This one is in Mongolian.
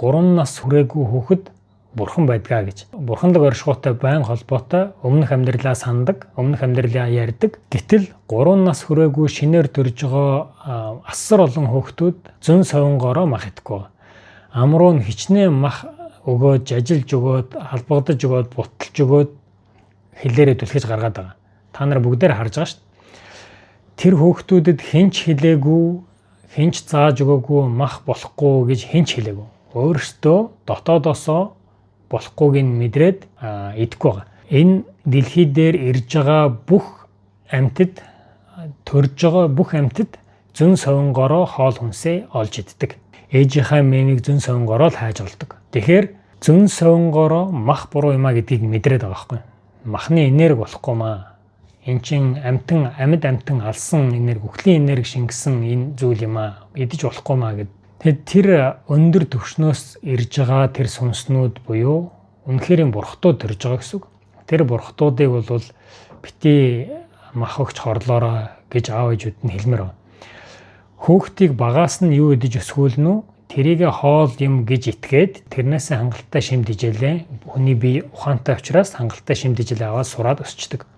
3 нас хүрээгүй хүүхэд бурхан байдгаа гэж. Бурханлаг оршихуйтай байн холбоотой, өмнөх амьдралаа сандаг, өмнөх амьдралаа ярьдаг. Гэтэл 3 нас хүрээгүй шинээр төрж байгаа асар олон хүүхдүүд зөн совингоороо мах идэхгүй. Ам руу нь хичнээн мах өгөөд, жажилж өгөөд, халбагдаж өгөөд, буталж өгөөд хэлээрээ түлхэж гаргаад байгаа. Та нар бүгдээр харж байгаа шүү дээ. Тэр хүүхдүүдэд хэн ч хэлээгүй, хэн ч зааж өгөөгүй, мах болохгүй гэж хэн ч хэлээгүй. Өөрөөсөө дотоодосоо болохгүйг нь мэдрээд идэхгүй байгаа. Энэ дэлхий дээр ирж байгаа бүх амьтад, төрж байгаа бүх амьтад зөн совингороо хоол хүнсээ олж иддэг. Ээжийнхээ мэмийг зөн совингороо л хайж олдог. Тэгэхээр зөн совингороо мах буруу юм а гэдгийг мэдрээд байгаа байхгүй. Махны энерги болохгүй маа. Эн чин амьтан, амьд амьтан алсан энерги, үхлийн энерги шингэсэн энэ зүйл юм а. Идэж болохгүй маа гэд. Тэгэхээр тэр өндөр түвшнөөс ирж байгаа тэр сүнснүүд буюу үнэхээр бурхтууд төрж байгаа гэсэн үг. Тэр бурхтуудыг бол битий мах өгч хорлоорой гэж аав ээжүүд нь хэлмээр байна. Хүүхдийг багаас нь юу идэж өсгүүлнэ үү? Тэрийг хоол юм гэж итгээд тэрнээсээ хангалттай шим тэжээлээ. Хүний бие ухаантай учраас хангалттай шим тэжээлээ аваад сураад өсчдөг.